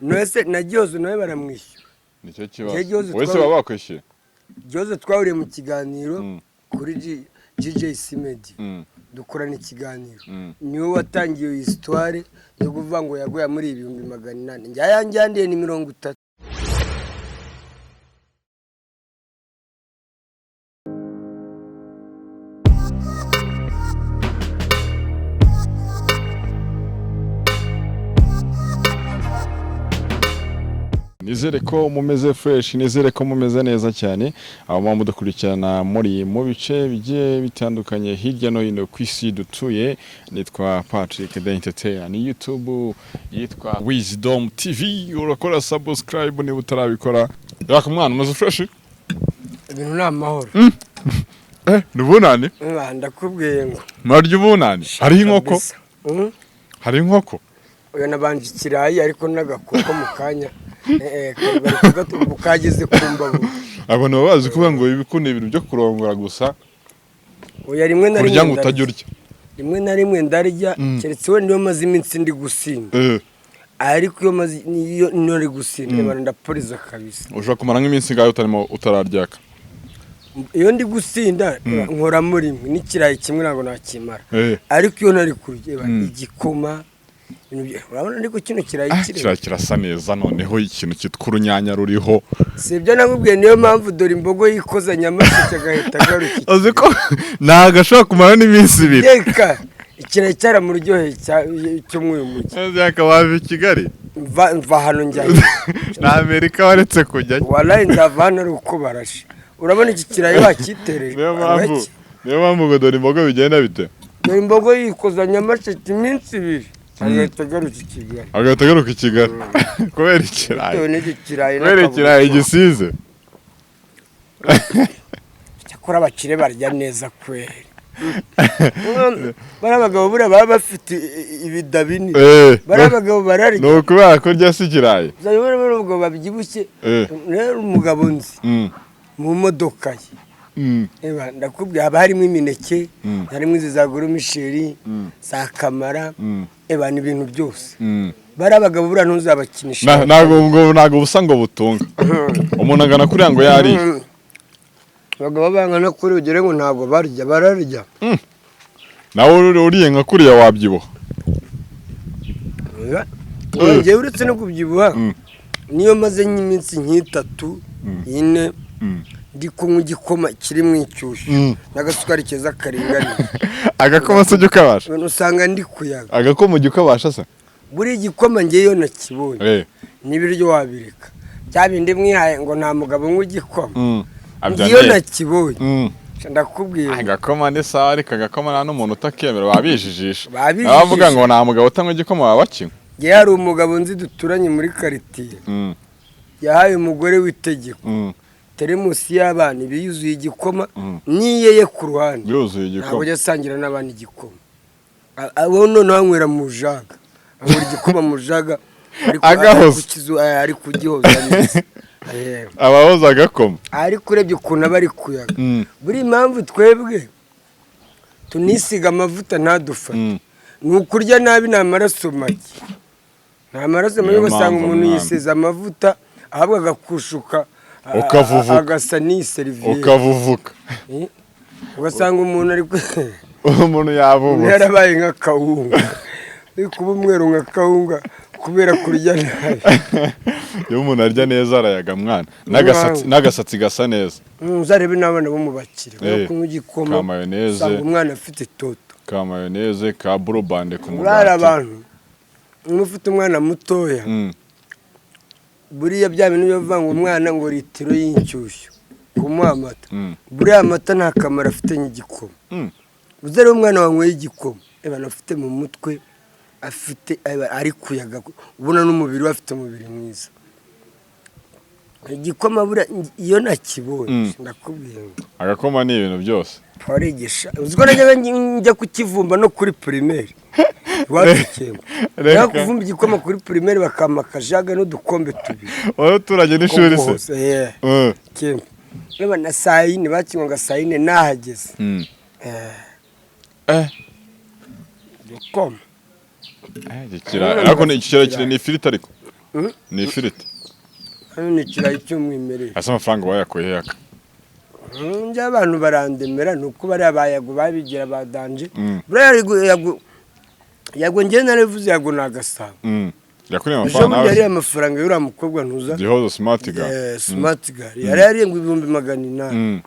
None na Gihozo nawe baramwishyura. Nicyo kibazo. Njye Gihozo Wowe se baba bakwishyuye? Gihozo twahuriye mu kiganiro kuri GJC Media, dukorana ikiganiro. Niwe watangiye iyi histoire yo kuvuga ngo yaguye muri 800,000. Njye ayanjye yandiye ni 30. Nizere ko mumeze fresh, nizere ko mumeze neza cyane, aho muba mudukurikirana muri mu bice bigiye bitandukanye hirya no hino ku isi dutuye. Nitwa Patrick The Entertainer, ni YouTube yitwa Wisdom TV. Urakora subscribe niba utarabikora. Raka mwana, umeze fresh? Ibintu ni amahoro. Ni ubunani? Ndakubwiye ngo Murarya ubunani? Hariho inkoko? Kabisa. Hari inkoko? Oya, nabanje ikirayi ariko n'agakoko mu kanya. Bari ubu kageze ku mbavu. Abantu baba bazi kuvuga ngo ibi ni ibintu byo kurongora gusa. Oya, rimwe na rimwe Kurya ngo ndarya. utajya urya. Rimwe na rimwe ndarya, keretse wenda iyo maze iminsi ndi gusinda. Ariko iyo maze niyo ntari gusinda, ndapuriza kabisa. Ushobora kumara nk'iminsi ingahe utarimo utararyaka? Iyo ndi gusinda nkoramo rimwe n'ikirayi kimwe, ntabwo nakimara. Ariko iyo ntari kurya, igikoma, urabona ariko kino kirayi kiri Kiriya kirasa neza, noneho ikintu cyitwa urunyanya ruriho. Si ibyo nakubwiye? Niyo mpamvu dore imbogo yikoza Nyamasheke agahita agaruka. Uzi ko ntabwo ashobora kumara n'iminsi 2. Reka, ikirayi cyaramuryoheye cyo muri uyu mujyi. Akaba wava i Kigali. Mva hano njyayo. Na Amerika waretse kujyayo. Walayi, nzava hano ari uko barashe. Urabona iki kirayi wakitereje? Niyo mpamvu ngo dore imbogo bigenda bite? Dore imbogo yikoza Nyamasheke iminsi 2 agahita agaruka i Kigali. Agahita agaruka i Kigali kubera ikirayi. Bitewe n'iki kirayi Kubera n'akabuye. ikirayi gisize. Cyakora abakire barya neza kweri. Bariya bagabo buriya baba bafite ibida binini. Bariya bagabo bararya. Ni ukubera kurya si ikirayi. Uzajya ubona bariya bagabo babyibushye. Rero umugabo nzi, mu modoka ye, eba, ndakubwiye, haba harimo imineke, harimo izi za goromisheri, za kamara, eba, ni ibintu byose. Bariya bagabo buriya ntuzabakinisha. Ntabwo busa ngo butunga umuntu angana kuriya ngo yariye. Abagabo bangana kuri ugere ngo ntabwo barya, bararya. Nawe uriye nka kuriya wabyibuha. Njyewe uretse no kubyibuha, niyo maze nk'iminsi nk'itatu, 4, ndi kunywa igikoma kiri mu inshyushyu n'agasukari keza karinganiye. Agakoma se ujya ukabasha? Usanga ndi kuyaga. Agakoma ujya ukabasha se? Buri igikoma ngewe iyo nakibonye, n'ibiryo wabireka, bya bindi mwihaye ngo nta mugabo unywa igikoma. Iyo nakibonye, ndakubwira. Agakoma ni sawa, ariko agakoma nta n'umuntu utakemera, babijijisha. Babijijisha. Abavuga ngo nta mugabo utanywa igikoma baba bakinywa. Ngewe hari umugabo nzi duturanye muri quartier, yahaye umugore w'itegeko teremusi y'abana iba yuzuye igikoma, n'iye ye ku ruhande. Yuzuye Ntabwo igikoma. ajya asangira n'abandi igikoma. Abo noneho anywera mu jaga, anywera igikoma mu jaga ariko Agahoza. Ari kugihoza neza. Abahoza agakoma. Ariko urebye ukuntu aba ari kuyaga, buri impamvu twebwe tunisiga amavuta ntadufate, ni ukurya nabi, ni amaraso make, ni amaraso make. Niyo Ugasanga mpamvu, umuntu mwana. yisize amavuta, ahubwo agakushuka, Ukavuvuka. agasa n'iyi seriviyete. Ukavuvuka. Ugasanga umuntu ari Umuntu yavubutse. yarabaye nka kawunga, uri kuba umweru nka kawunga kubera kurya nabi. Iyo umuntu arya neza arayaga mwana, n'agasatsi Mwana. n'agasatsi gasa neza. Uzarebe n'abana bo mu bakire bari kunywa igikoma, Ka mayonnaise. usanga umwana afite itoto. Ka mayonnaise, ka Blue Band ku Urara mugati. abantu, niba ufite umwana mutoya, buriya bya bintu byo bavuga ngo umwana ngo litiro y'inshyushyu kumuha amata, buriya amata nta kamaro afite nk'igikoma. Uzarebe umwana wanyweye igikoma, abantu afite mu mutwe, afite ari kuyaga, ubona n'umubiri we afite umubiri mwiza. Igikoma buriya iyo nakibonye, ndakubwiye ngo Agakoma ni ibintu byose. Warigisha, uzi ko najyaga njya kukivumba no kuri primaire iwacu Kemba? Reka. Njya kuvumba igikoma kuri primaire, bakampa akajaga n'udukombe tubiri. Wowe uturanye n'ishuri se? Hose, yeah. Kemba. Reba na saa yine bakinywaga, saa yine nahageze. Igikoma. Iki kirayi ariko ni iki kirekire, ni ifiriti ariko. Ni ifiriti. Hano ni ikirayi cy'umwimerere. Ese amafaranga wayakuye he, Yaka? Njye abantu barandemera, ni uko bariya bayago babigira ba danger. Buriya Yago, njye narabivuze, Yago ni agasabo. Yakuriye Ejo amafaranga bundi nawe. yariye amafaranga y'uriya mukobwa ntuza. Gihozo Smart Girl. Smart Girl yari yariye ngo 800,000.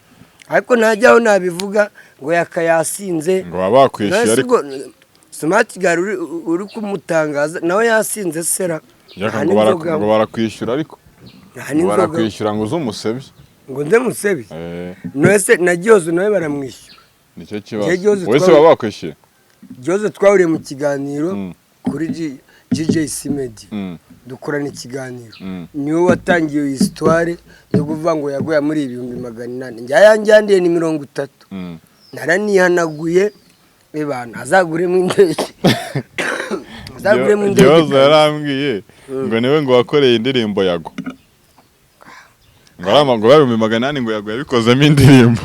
Ariko ntajyaho nabivuga ngo Yaka yasinze. Ngo baba bakwishyuye. None se Ariko ubwo Smart Girl uri kumutangaza nawe yasinze sera? Yaka Nta ngo n'inzoga. ngo barakwishyura ariko. Nta Ngo n'inzoga. barakwishyura ngo uze umusebye. Ngo nde musebye? Eh. None na Gihozo nawe baramwishyura. Nicyo kibazo. Njye Gihozo Wowe se baba bakwishyuye? Gihozo twahuriye mu kiganiro kuri GJC Media. Dukorana ikiganiro. Niwe watangiye iyi histoire yo kuvuga ngo yaguye muri 800,000. Njye ayanjye yandiye ni 30. Naranihanaguye ebana, azaguremo indege, azaguremo indege. Gihozo yarambwiye ngo niwe ngo wakoreye indirimbo Yago, ngo ari ngo 800,000, ngo Yago yabikozemo indirimbo,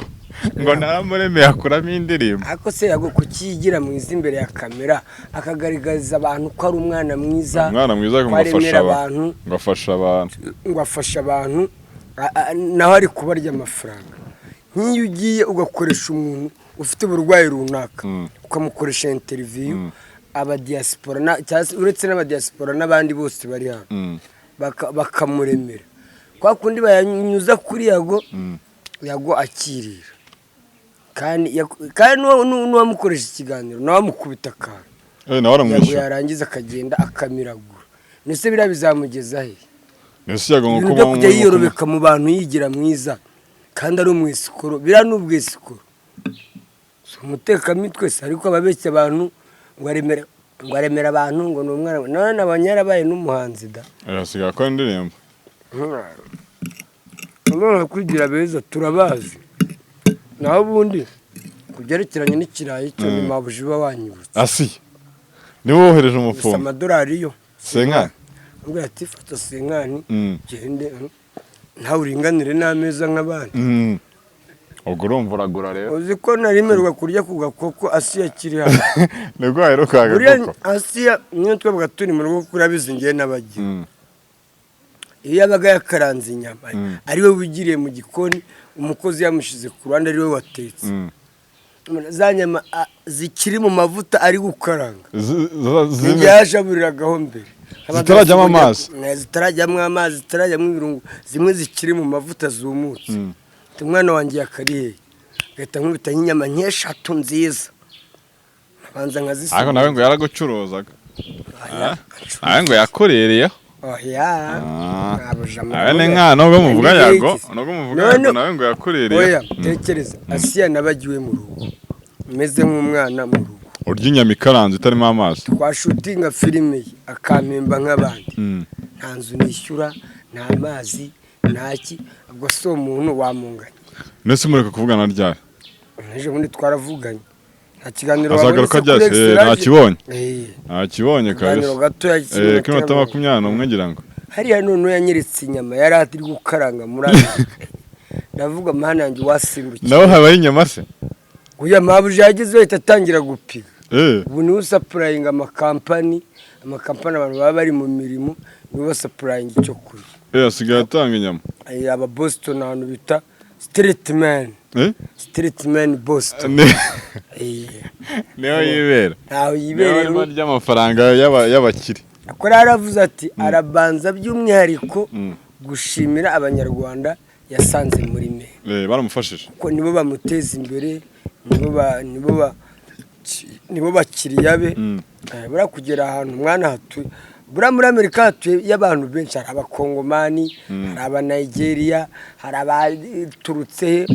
ngo naramuremeye akuramo indirimbo. Ariko se Yago kuki yigira mwiza imbere ya kamera, akagaragariza abantu ko ari umwana mwiza, Umwana mwiza, ngo ko afasha aremera abantu, abantu, ngo afasha abantu, ngo afasha abantu, naho ari kubarya amafaranga? Nk'iyo ugiye ugakoresha umuntu ufite uburwayi runaka, ukamukoresha interview, abadiyasipora cyangwa se uretse n'abadiyasipora n'abandi bose bari hano, bakamuremera kwa kundi bayanyuza kuri Yago, Yago akirira, kandi n'uwamukoresha ikiganiro nawe amukubita akantu. Eh, nawe Yago aramwishyura. yarangiza akagenda akamiragura. Ndetse biriya bizamugeza he? Mbese Yago ngo Ibintu kuba byo kujya yiyorobeka mu bantu yigira mwiza kandi ari umwesikoro, biriya ni ubwesikoro, si umutekamitwe se? Ariko ababeshya abantu ngo aremera abantu, ngo ni umwana, none abonye yarabaye n'umuhanzi da. Asigaye akora indirimbo. None kwigira beza turabazi. Naho ubundi ku byerekeranye n'ikirayi cyo, ni mabuja uba wanyibutse. Asiya niwe wohereje Gusa umufungo. Amadolari yo Senkani. Ambwira ati: "Fata senkani, gende ntawe uringanire n'ameza nk'abandi." Ubwo urumva uragura rero. Uzi ko narimerwa kurya ku gakoko Asiya kiri hano? Nibwo waherukaga Buriya koko. Asiya niyo twabaga turi mu rugo, kuri abizi ngewe n'abagira, iyo yabaga yakaranze inyama, ari we wigiriye mu gikoni, umukozi yamushyize ku ruhande, ari we watetse, za nyama zikiri mu mavuta ari gukaranga, njye yashaburiragaho mbere. Zitarajyamo amazi? Zitarajyamo amazi, zitarajyamo ibirungo, zimwe zikiri mu mavuta zumutse. Ati: "Umwana wanjye yakariye," agahita nkubita nk'inyama nk'eshatu nziza, abanza nkazisiga. Ariko nawe ngo yaragucuruzaga, nawe ngo yakurereyeho. Oya. Ah. Nabuja. Nawe ni nka nubwo muvuga Andi Yago, yigize. nubwo muvuga None- Yago, nawe ngo yakurereyeho. Oya, tekereza Asiya nabagiwe mu rugo meze nk'umwana mu rugo. Urya inyama ikaranze itarimo amazi. Twashutinga filime ye akampemba nk'abandi. Nta nzu nishyura, nta mazi, nta ki. Ubwo si umuntu wamunganya? Mbese mureka kuvugana ryari? Ejo bundi twaravuganye. Nta kiganiro Azagaruka wabonye se kuri ryari? Eh, Extra? Ntakibonye. Eh, Ntakibonye ikiganiro kabisa. gatoya. Eh, k'iminota 21 ngira ngo. Hariya noneho yanyeretse inyama yari ari gukaranga muri Amerika, ndavuga: "Mana yanjye, wasimbukiye." Naho habaho inyama se? Uya mabuja yagezeho ahita atangira gupiga. Ubu niwe usupplyinga amakampani, abantu baba bari mu mirimo, niwe basupplyinga icyo kurya. Eh, asigaye atanga inyama. Aba Boston, ahantu bita Street Man. Eh. Street Man Boston. Niho yibera. Ntaho Niho yibereye. arimo arya amafaranga y'abakire. Ko yaravuze ati arabanza by'umwihariko gushimira Abanyarwanda yasanze muri me Eh, baramufashije. kuko nibo bamuteza imbere, nibo bakiriya be. Buriya kugera ahantu umwana hatuye, buriya muri Amerika hatuye y'abantu benshi, hari Abakongomani, hari Abanayigeriya, hari abaturutse he,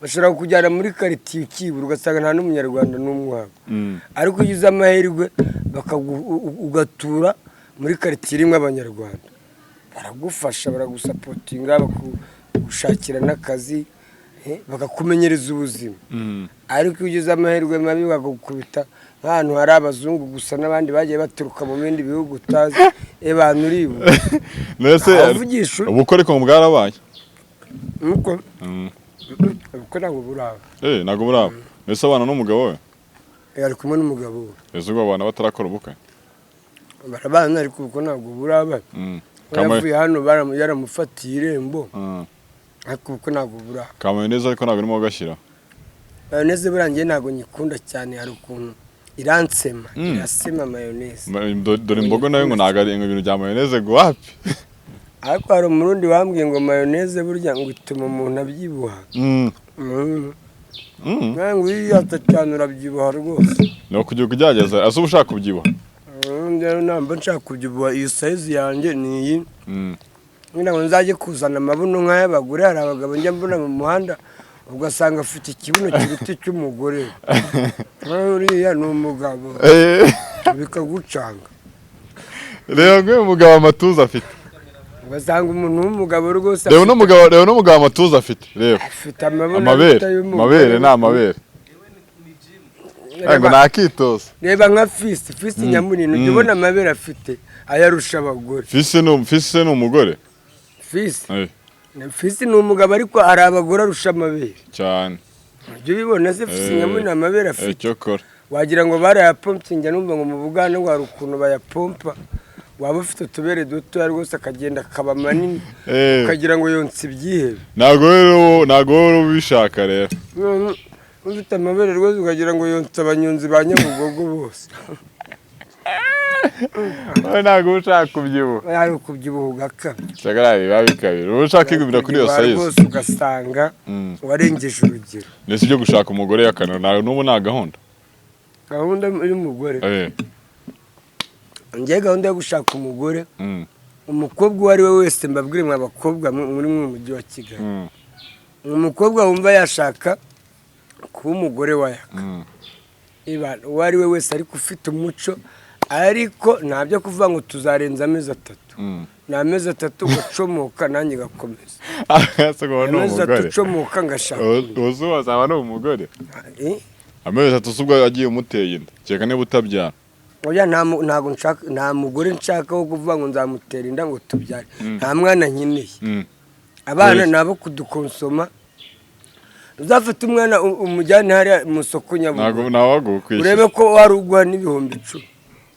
bashobora kukujyana muri karitsiye ukibura, ugasanga nta n'Umunyarwanda n'umwe uhaba. Ariko iyo ugize amahirwe ugatura muri karitsiye irimo Abanyarwanda, baragufasha, baragusupportinga, bakagushakira n'akazi, bakakumenyereza ubuzima. Ariko iyo ugize amahirwe mabi bakagukubita nk'ahantu hari abazungu gusa n'abandi bagiye baturuka mu bindi bihugu utazi, abantu uribura. Mbese Abavugisha ubukwe ariko ngo bwarabaye? Nuko ubukwe ntabwo buraba. Eh, ntabwo buraba. Mbese abana n'umugabo we? Ari kumwe n'umugabo we. Ese ubwo abana batarakora ubukwe? Barabana, ariko ubukwe ntabwo buraba. Yavuye hano yaramufatiye irembo, ariko ubukwe ntabwo buraba. Ka mayonnaise ariko ntabwo urimo ugashyira. Mayonnaise burangiye ntabwo nyikunda cyane, hari ukuntu iransema, irasema mayonnaise. Dore imbogo nayo ngo ntabwo ari ibintu bya mayonnaise ngo wapi. Ariko hari Umurundi wambwiye ngo mayonnaise burya ngo ituma umuntu abyibuha. Nawe ngo iyo uyata cyane urabyibuha rwose. Ni ukujya kugerageza, ese uba ushaka kubyibuha? Rero ntabwo nshaka kubyibuha, iyi size yanjye ni iyi. Ngira ngo nzajye kuzana amabuno nk'ay'abagore. Hari abagabo njya mbona mu muhanda, ugasanga afite ikibuno kiruta icy'umugore. Uriya ni umugabo, bikagucanga. Reba nk'uyu mugabo amatuza afite. Ugasanga umuntu w'umugabo rwose Reba uno mugabo, reba uno mugabo amatuza afite, reba. Afite amabuno Amabere aruta ay'umugore. Amabere ni amabere. Ngo nakitoza. Reba nka Fisi Nyamunini, ujya ubona amabere afite ayarusha abagore. Fisi ni umugore. Fisi Fisi ni umugabo, ariko hari abagore arusha amabere. Cyane. Ujya ubibona se, Fisi Nyamunini amabere afite? Icyo kora. Wagira ngo barayapompye. Njya numva ngo mu Bugande ngo hari ukuntu bayapompa, waba ufite utubere dutoya rwose akagenda akaba manini, ukagira ngo yonsa ibyihebe. Ntabwo rero ubishaka rero. Ufite amabere rwose ukagira ngo yonsa abanyonzi ba Nyabugogo bose. Wowe ntabwo uba ushaka kubyibuha. Ari ukubyibuha ugakabya. Shagara biba bikabiri, uba ushaka kwigumira kuri iyo Kubyibuha size. Rwose ugasanga warengeje urugero. Ndetse ibyo gushaka umugore y'akantu ntabwo n'ubu nta gahunda? Gahunda y'umugore? Ngewe gahunda yo gushaka umugore, umukobwa uwo ari we wese, mbabwire mwe abakobwa muri mu mujyi wa Kigali, umukobwa wumva yashaka kuba umugore wa Yaka, uwo ari we wese, ariko ufite umuco, ariko nta byo kuvuga ngo tuzarenza amezi 3. Ni amezi 3 ugacomoka, nanjye gakomeza. Ese ngo ni Amezi 3 umugore ucomoka, ngashaka undi. Ubu se wazaba ni umugore? Eh? Amezi 3 se ubwo agiye umuteye inda, kereka niba utabyara. Oya, ntabwo nshaka, nta mugore nshaka wo kuvuga ngo nzamutera inda ngo tubyare. Nta mwana nkeneye. Abana ni abo kudukonsoma. Uzafate umwana umujyane hariya mu isoko Ntabwo Nyabugogo, ntawagukwishyura. urebe ko wari uguha n'10,000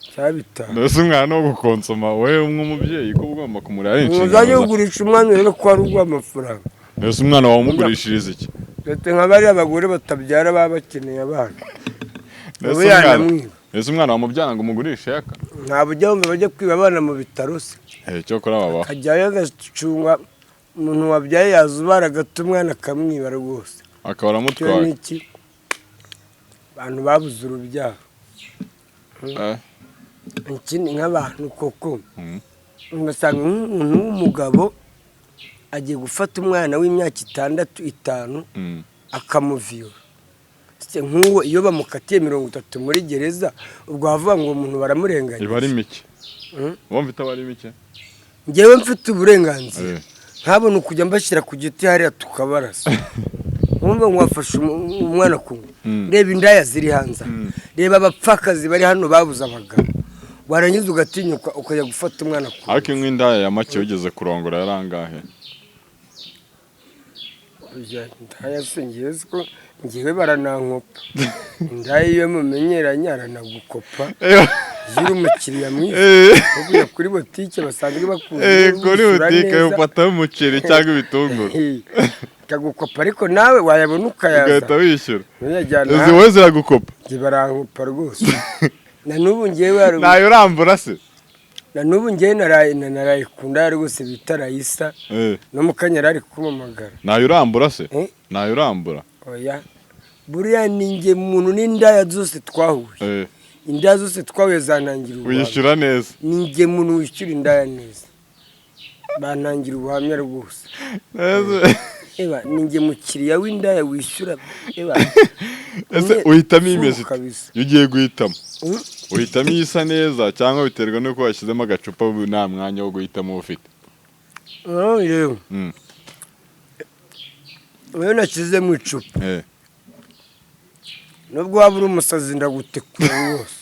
cyangwa 5,000. Mbese umwana wo gukonsoma, wowe nk'umubyeyi ko ugomba kumurera ari Uzajya inshingano kugurisha umwana urebe ko wari uguha amafaranga. Mbese umwana wawe umugurishiriza iki? Ndetse nka bariya bagore batabyara baba bakeneye abana. Mbese Ubu yanamwiba. Mbese umwana wamubyara ngo umugurishe Yaka? Ntabwo ujya wumva bajya kwiba abana mu bitaro se? Eh, cyokora babaho. Akajyayo agacunga umuntu wabyaye, yazubara agata umwana akamwiba rwose. Akaba Icyo aramutwaye. ni iki? Abantu babuze urubyaro. Ikindi nk'abantu koko, ugasanga nk'umuntu w'umugabo agiye gufata umwana w'imyaka 6, 5, akamuviyora. Se nk'uwo iyo bamukatiye 30 muri gereza, ubwo bavuga ngo umuntu baramurenganya? Iba ari mike. Wumva itaba ari mike? Njyewe mfite uburenganzira, nkabona ukujya mbashyira ku giti hariya tukabarasa. Wumva ngo wafashe umwana ku ngufu. Reba indaya ziri hanze aha. Reba abapfakazi bari hano babuze abagabo, warangiza ugatinyuka ukajya gufata umwana ku Ariko nk'indaya ya make wigeze kurongora yarangahe? Oya, indaya se ngewe siko ngewe baranankopa. Indaya iyo mumenyeranye aranagukopa, iyo uri umukiriya mwiza, nko kujya kuri botike basanzwe bakuzi, Kuri wishyura butike neza. ufataho umuceri cyangwa ibitunguru. Ikagukopa, ariko nawe wayabona ukayaza. Ugahita wishyura. Ntuyajyana. Izi wowe ziragukopa? Njye barankopa rwose. Na n'ubu ngewe hari Ntayo urambura se? Na n'ubu ngewe naraye ku ndaya rwose bita Rayisa. No mu kanya yari ari kumpamagara. Ntayo urambura se? Eh? Ntayo urambura? Oya, buriya ni njye muntu n'indaya zose twahuye, indaya zose twahuye zantangira ubuhamya. Wishyura neza. Ni njye muntu wishyura indaya neza, bantangira ubuhamya rwose. Neza. Eba, ni njye mukiriya w'indaya wishyura, eba. Ese uhitamo imeze ite? Kabisa. Iyo ugiye guhitamo, uhitamo isa neza cyangwa biterwa n'uko washyizemo agacupa, ubu nta mwanya wo guhitamo uba ufite? Oh, yewe. Iyo nashyize mu icupa, nubwo waba uri umusazi ndagutekura rwose,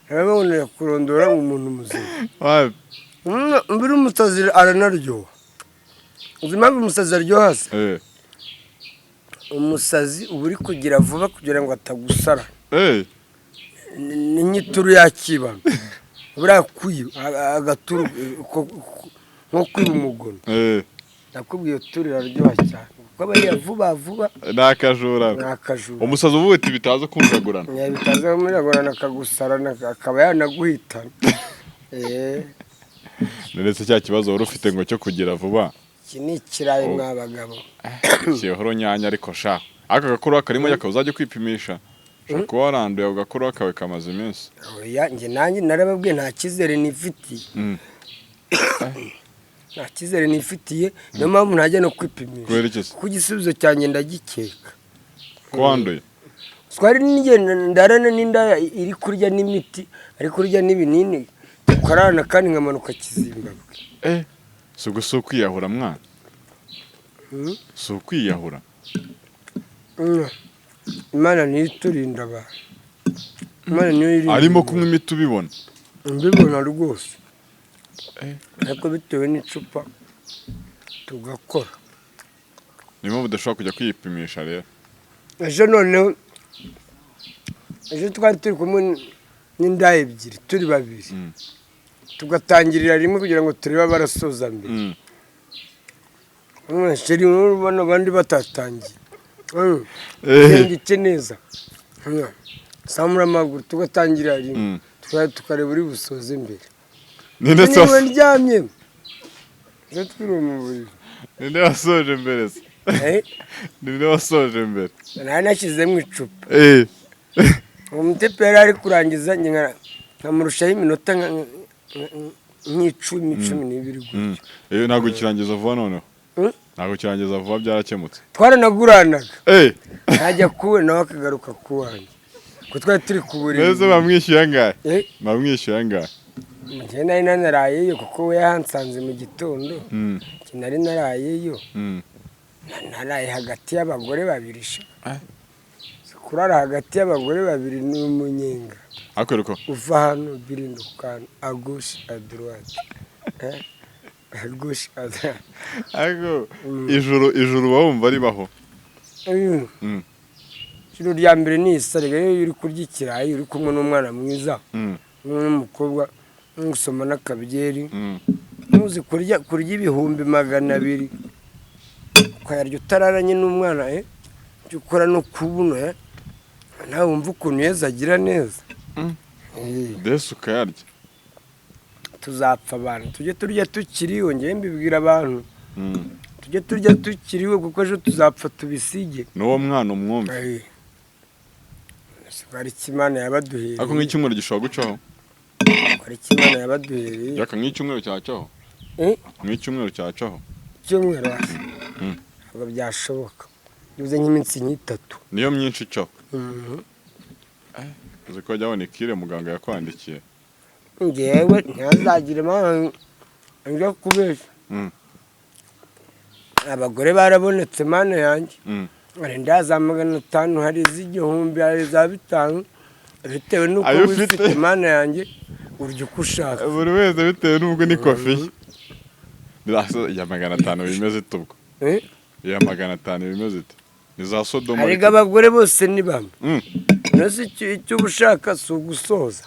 ntabwo kurondora umuntu muzima. Wapi? Mbere umusazi aranaryoha. Uzi impamvu umusazi aryoha se? Umusazi uba uri kugira vuba kugira ngo atagusara. Ni nk'ituru yakibana buriya kuyi agaturu. Nko kwiba umugono. Ndakubwiye, turaryoha cyane kuko aba ariya vuba vuba. Ni akajura. Ni akajura. Umusazi uvuga uti bitaza kunjagurana. Bitaza kumuragurana, akagusarana, akaba yanaguhitana. Ndetse cya kibazo wari ufite ngo cyo kugira vuba. Iki ni ikirayi, mwa bagabo. Kiyehoro nyanya, ariko sha aka gakuru karimo, yaka uzajya kwipimisha, ushobora kuba waranduye. Ako gakuru kawe kamaze iminsi. Oya, njye nanjye narababwiye, nta cyizere nifitiye. Nta cyizere nifitiye, niyo mpamvu ntajya no kwipimisha. Kubera iki se? Kuko igisubizo cyanjye ndagikeka. Ko wanduye? Twari n'igenda ndarana n'indaya iri kurya n'imiti, ari kurya n'ibinini, tukararana kandi nkamanuka Kizimbabwe. Si ubwo si ukwiyahura, mwana? Si ukwiyahura? Imana niyo iturinda abantu, Imana niyo irinda Arimo umuntu. kunywa imiti ubibona? Mbibona rwose, ariko bitewe n'icupa tugakora. Niyo mpamvu udashobora kujya kwipimisha rero. Ejo noneho, ejo twari turi kumwe n'indaya ebyiri, turi babiri, tugatangirira rimwe kugira ngo turebe abarasoza mbere. Chéri, ubona abandi batatangiye. Igice neza. Samura amaguru, tugatangirira rimwe. Tukareba uri busoze imbere. Ninde se? Niba ndyamye, ejo twiriwe mu buriri. Ninde wasoje mbere se? Eh, Ninde wasoje mbere? Nari nashyizemo icupa. Uwo mutipe yari ari kurangiza, njye nkamurushaho iminota nk'icumi, 12 gutyo. Ntabwo kirangiza vuba noneho? Mm. Ntabwo kirangiza vuba, byarakemutse. Twaranaguranaga, ntajya kuwe nawe akagaruka kuwanjye, kuko twari turi ku buriri. Mbese bamwishyuye angahe? Eh, Bamwishyuye angahe? Njye nari nanarayeyo, kuko we yahansanze mu gitondo. Njye nari narayeyo. Naraye hagati y'abagore babiri sha. Kurara hagati y'abagore babiri ni umunyenga. Ariko reko Uva hano birinduka hano, à gauche, à droite, à gauche, à droite. Ariko ijuru uba wumva ribaho? Ijuru rya mbere ni isarega. Iyo uri kurya ikirayi, uri kumwe n'umwana mwiza, n'umukobwa, gusoma n'akabyeri, ntuzi kurya 200,000 ukayarya utararanye n'umwana, icyo ukora no kubuno, nawe wumva ukuntu Yezu agira neza. Mbese ukayarya? Tuzapfa abantu, tujye turya tukiriho. Ngewe mbibwira abantu, tujye turya tukiriho, kuko ejo tuzapfa tubisige. N'uwo mwana umwumve. Hari icyo Imana yabaduhereye. Ariko nk'icyumweru gishobora gucaho. Hari icyo Imana yabaduhereye. Reka, nk'icyumweru cyacaho. Eh? Nk'icyumweru cyacaho. Icyumweru hasi ntabwo byashoboka, bivuze nk'iminsi nk'itatu. Niyo myinshi icaho. Uzi ko wajya wabona ikire muganga yakwandikiye? Ngewe ntihazagire impamvu njya kubeshya. Abagore barabonetse, Mana yanjye. Hari inda za 500, hari iz'igihumbi, hari iza 5, bitewe n'uko Ayo ufite. wifite, Mana yanjye, urya uko ushaka. Buri wese bitewe n'ubwo n'ikofi ye. Iya 500 bimeze ite ubwo? Eh? Iya 500 bimeze ite? Ni za Sodoma? Arega abagore bose ni bamwe. Mbese icyo uba ushaka si ugusoza?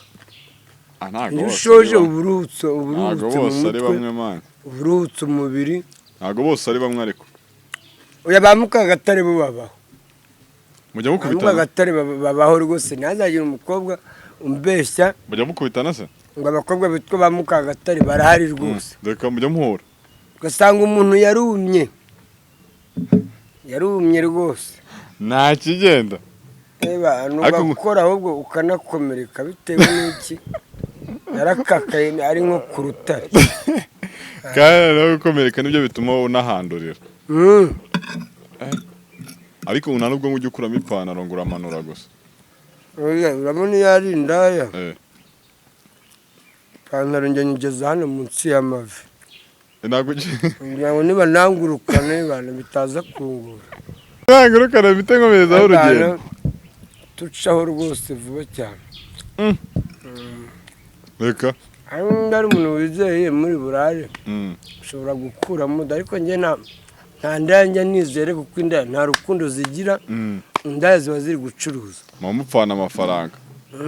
Ah, ntabwo Iyo bose ushoje ari bamwe. uba uruhutse, uba Ntabwo uruhutse mu bose ari mutwe, bamwe, man. uba uruhutse umubiri. Ntabwo bose ari bamwe ariko. Oya, ba Mukagatare bo babaho. Mujya Ba mukubitana? Mukagatare babaho rwose, ntihazagire umukobwa umbeshya. Mujya mukubitana se? Ngo abakobwa bitwa ba Mukagatare barahari rwose. Reka, mujya muhura? Ugasanga umuntu yarumye, yarumye rwose. Nta kigenda. Reba, ugakora ahubwo ukanakomereka, bitewe n'iki? Yarakakaye, ari nko ku rutare. Kandi nawe gukomereka nibyo bituma unahandurira. Ariko nta nubwo ujya ukuramo ipantaro ngo uramanura gusa? Oya, urabona iyo ari indaya, ipantaro njya nyigeza hano munsi y'amavi. Ntabwo ujya Kugira ngo niba nangurukane abantu bitaza kungura. Nangurukana bite, nkomerezaho urugendo? Abantu tucaho rwose vuba cyane. Reka. Ariko niba ari umuntu wizeye muri burare, ushobora gukuramo, ariko njye nta ndaya njya nizere, kuko indaya nta rukundo zigira. Indaya ziba ziri gucuruza. Muba mupfana amafaranga.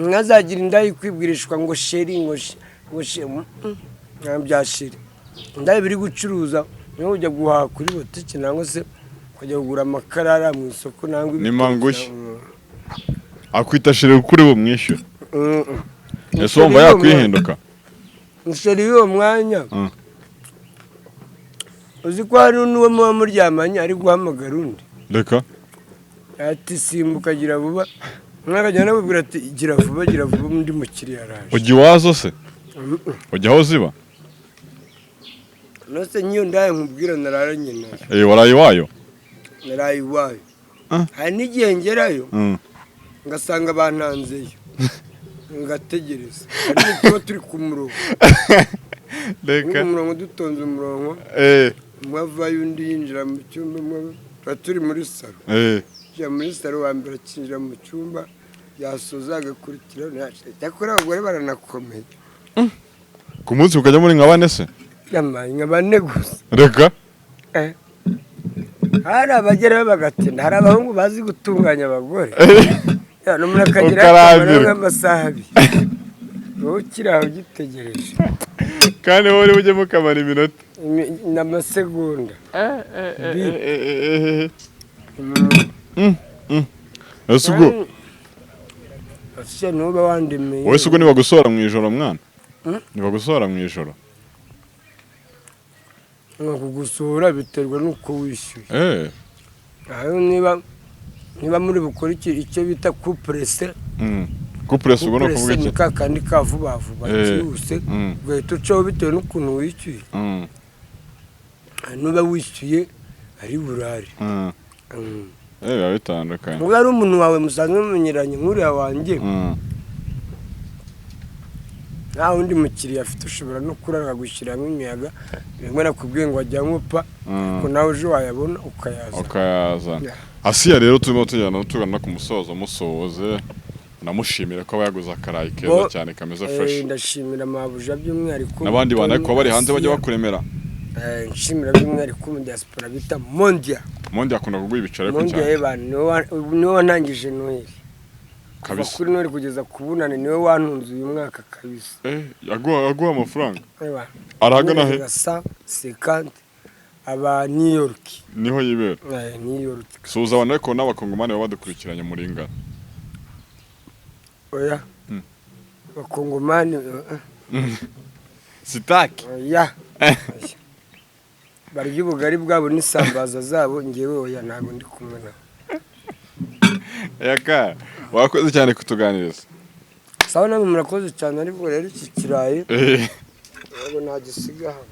Ntazagira indaya ikwibwirishwa ngo chéri, ngo ngo nta bya chéri. Indaya biri gucuruza, niyo ujya guhaha kuri botike nangwa se ukajya kugura amakara ariya mu isoko nangwa Ni ibitoki. mangushyi. Akwita chéri kuri bumwishyure. Ese wumva Chéri y'uwo yakwihinduka? Chéri y'uwo mwanya. Uzi ko hari n'uwo muba muryamanye ari guhamagara undi, Reka. ati: "Simbuka, gira vuba." Umwe akajya anamubwira ati: "Gira vuba, gira vuba, undi mukiriya araje." Ujya iwazo se? Ujya aho ziba? Nose nk'iyo ndaya nkubwira nararanye nayo, Eh, waraye iwayo? Naraye iwayo. Ah. Hari n'igihe ngerayo ngasanga bantanzeyo, ngategereza. Hari n'igihe tuba turi ku murongo, turi Reka. ku murongo, dutonze umurongo, umwe avayo undi yinjira mu cyumba, umwe tuba turi muri salo. Tujya muri salo, wa mbere akinjira mu cyumba, yasoza agakurikira. Cyakora abagore baranakomeye. Ku munsi ukajya muri nka bane se? Yamaye nka bane gusa. Reka. Eh. Hari abagerayo bagatinda, hari abahungu bazi gutunganya abagore. Ya, n'umuntu akagira Ukarambirwa. akamaro nk'amasaha 2, wowe ukiri aho ugitegereje. Kandi wowe uri bujye mukamara iminota. N'amasegonda. Ese ubwo Ese ntuba wandemeye? Wowe se ubwo ntibagusohora mu ijoro, mwana? Mm? Ntibagusohora mu ijoro? Nko kugusohora biterwa n'uko wishyuye. Aho niba muri bukore icyo bita kuprese. Kupresse ubwo ni Kuprese ukuvuga ni iki? ka kandi ka vuba vuba, kihuse, ugahita ucaho bitewe n'ukuntu wishyuye. Nuba wishyuye ari burare. Eh, biba bitandukanye. Ubwo ari umuntu wawe musanzwe mumenyeranye, nk'uriya wanjye, nta wundi mukiriya afite, ushobora no kurara gushyiramo imiyaga. Bimwe nakubwiye ngo ajya nkupa, ko nawe ejo wayabona ukayaza. Ukayazana. Yeah. Asiya rero, turimo tugenda tugana ku musozo, musoze namushimira ko aba yaguze akarayi keza cyane kameze fresh. Ndashimira mabuja by'umwihariko N'abandi bantu ariko bari hanze bajya Asiya. bakuremera. Nshimira by'umwihariko mu diaspora bita Mondia. Mondi akunda kuguha ibiceri ariko Mondia cyane. Evan niwe wantangije Noheli kuva kuri Noheli kugeza ku Bunani, niwe wantunze uyu mwaka kabisa. Eh, aguha amafaranga? Ewa. Arahagana he? 150, aba New York. Niho yibera? New York. Suhuza abantu ariko n'abakongomani baba badukurikiranye muri ngara. Oya. Abakongomani Sitaki. Oya. Oya. Barya ubugari bwabo n'isambaza zabo, ngewe oya, ntabwo ndi kumwe nabo. Yaka, wakoze cyane kutuganiriza. Sawa, namwe murakoze cyane. Ariko rero iki kirayi ntabwo nagisiga hano.